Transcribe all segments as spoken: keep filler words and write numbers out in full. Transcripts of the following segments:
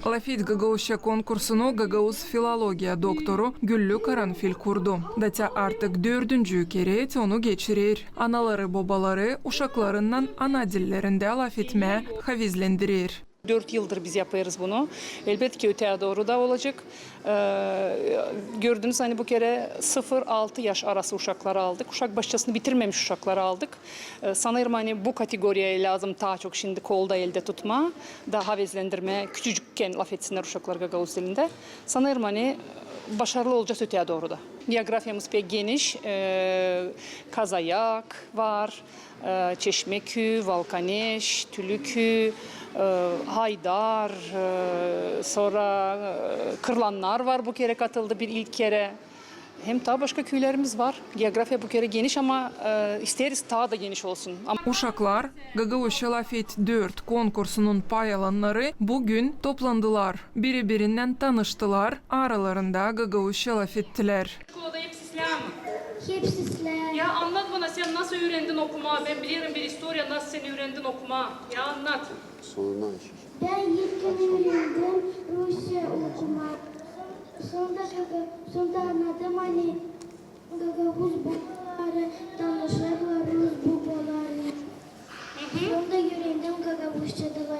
Lafet gagauzça konkursunu gagauz filologiya doktoru Güllü Karanfil kurdu. Da te artık dördüncü kerä te onu geçirer. Anaları, bobaları uşaklarınnan ana dillerindä lafetmää havezlendirer. Dört yıldır biz yapêrız bunu. Elbetki, öteyä dooru da olacek. Ee, gördünüz, ani bu kerä sıfır altı yaş arası uşakları aldık. Uşak başçasını bitirmemiş uşakları aldık. Ee, sanêrım, ani bu kategoriyayı lääzım taa çok şindi kolda, eldä tutmaa, da havezlendirmää, küçücükkän lafetsinnär uşaklar gagauz dilindä. Sanêrım, ani başarılı olacez öteyä dooru da. Geografiyamız pek geniş. Ee, Kazayak var, e, Çeşmeküü, Valkaneş, Tülüküü, e, Haydar, e, sora, e, Kırlannar var, bu kerä katıldı bir ilk kerä. Hem taa başka küülerimiz var. Geografiya bu kerä geniş, ama, e, isteeriz, taa da geniş olsun. Ama uşaklar, Gagauzça lafet dört konkursunun pay alannarı büün toplandılar, biri-birinnän tanıştılar, aralarında gagauzça lafettilär. Şkolada hepsi islää mi? Hepsi islää. Ya annat bana, sän nasıl üürendin okumaa? Bän bilerim bir istoriya, nasıl sän üürendin okumaa. Ya annat. Bän ilkin üürendim rusça okumaa. Sora, sora annadım, ani gagauz bobaları tanışêrlar rus bobalarınnan. Sora üürendim gagauzça da,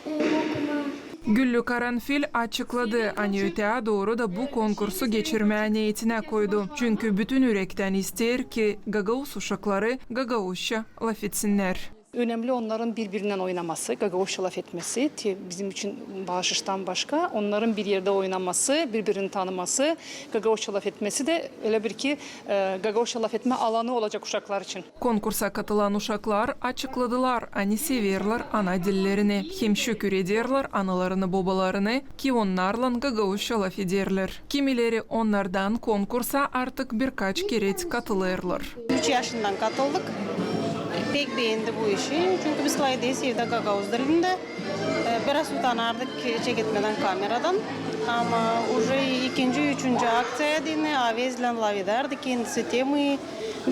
e, okumaa. Güllü Karanfil açıkladı, ani öteyä dooru da bu konkursu geçirmää neetinä koydu. Çünkü bütün ürektän isteer, ki gagauz uşakları gagauzça lafetsinnär. Önemli onnarın biri-birinnän oynaması, gagauzça lafetmesi, te bizim için baaşıştan başka, onnarın bir erdä oynaması, biri-birini tanıması, gagauzça lafetmesi dä ölä bir ki, e, gagauzça lafetmä alanı olacek uşaklar için. Konkursa katılan uşaklar açıkladılar, ani severlär ana dillerini, hem şükür ederlär analarını, bobalarını, ki onnarlan gagauzça lafederlär. Kimileri onnardan konkursa artık birkaç kerä katılêrlar. Üç yaşından katıldık. Pek beendi bu işi. Çünkü biz lafederiz evdä gagauz dilindä. E, biraz utanardık çeketmedän kameradan. Ama uje ikinci, üçüncü akţiyada deyni Avezlän lafederdi, kendisi temayı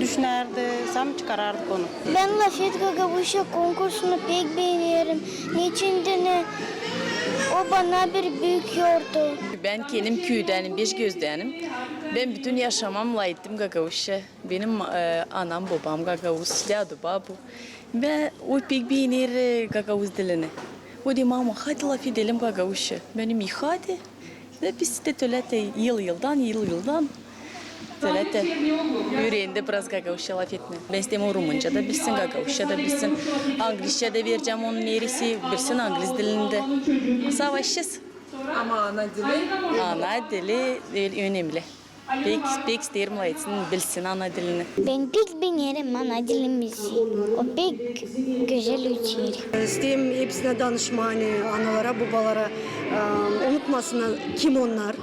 düşünärdi, sam çıkarardık onu. Bän lafet gagauzça konkursunu pek beenerim. Neçin deyni o bana bir büük yordu. Bän kendim küüdänim, Beşgözdänim. Bän bütün yaşamam lafettim gagauzça. Benim, e, anam, bobam gagauz, dädu, babu. Bän, o pek beener, e, gagauz dilini. O deer: "Mama, hadi lafedelim gagauzça." Bän deerim: "İi, hadi." Da biz dä tölä te yıl-yıldan, yıl-yıldan tölä te üürendi biraz gagauzça lafetmää. Bän isteerim o rumunca da bilsin, gagauzça da bilsin. Anglicä dä verecäm onu, neredä bilsin angliz dilini dä. Savaşacez. Ama ana dili? Ana dili önemli. Pek, pek isteerim lafetsin, bilsin ana dilini. Bän pek beenerim ana dilimizi. O pek gözäl öter. İsteerim hepsinä danışmaa, analara, bobalara, e, unutmasınnar, kim onnar,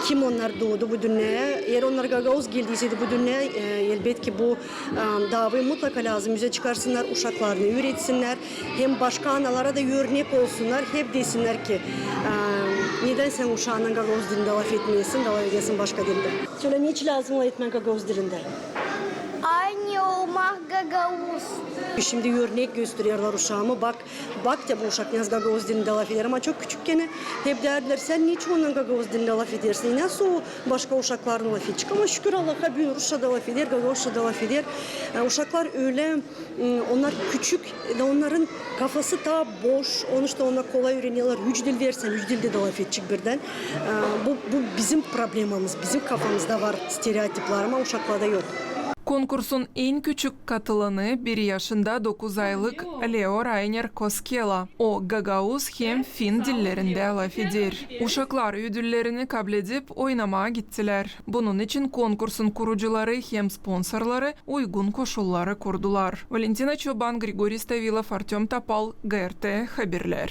kim onnar doodu bu dünneyä. Eer onnar gagauz geldiyseydi bu dünneyä, e, elbetki bu, e, daavayı mutlaka lääzım üzä çıkarsınnar, uşaklarını üüretsinnär. Hem başka analara da örnek olsunnar, hep desinnär ki, e, nedän sän uşaannan gagauz dilindä lafetmeersin, da lafedersin başka dilindä. Sölä, neçin lääzım lafetmää gagauz dilindä? Ani olmak gagauz. Şindi örnek göstererlär uşaama, bak, bak te bu uşak ne gagauz dilindä lafeder, ama çok küçükkän hep deerdilär: "Sän neçin onunnan gagauz dilindä lafedersin? Nasıl o başka uşaklarınnan lafedecek?" Ama şükür Allaha, büün rusça da lafeder, gagauzça da lafeder. E, uşaklar ölä M, onnar küçük, da onnarın kafası taa boş, onuştan onnar kolay üürenerlär. Üç dil versän, üç diltä dä lafedecek birdän. E, bu, bu bizim problemamız, bizim kafamızda var stereotiplär, ama uşaklarda yok. Konkursun en küçük katılanı bir yaşında dokuz aylık Leo Rainer Koskela. O gagauz hem fin dillerindä lafeder. Uşaklar ödüllerini kabledip oynamaa gittilär. Bunun için konkursun kurucuları hem sponsorları uygun koşulları kurdular. Valentina Çoban, Grigoriy Stavilov, Artöm Topal, G R T Haberlär.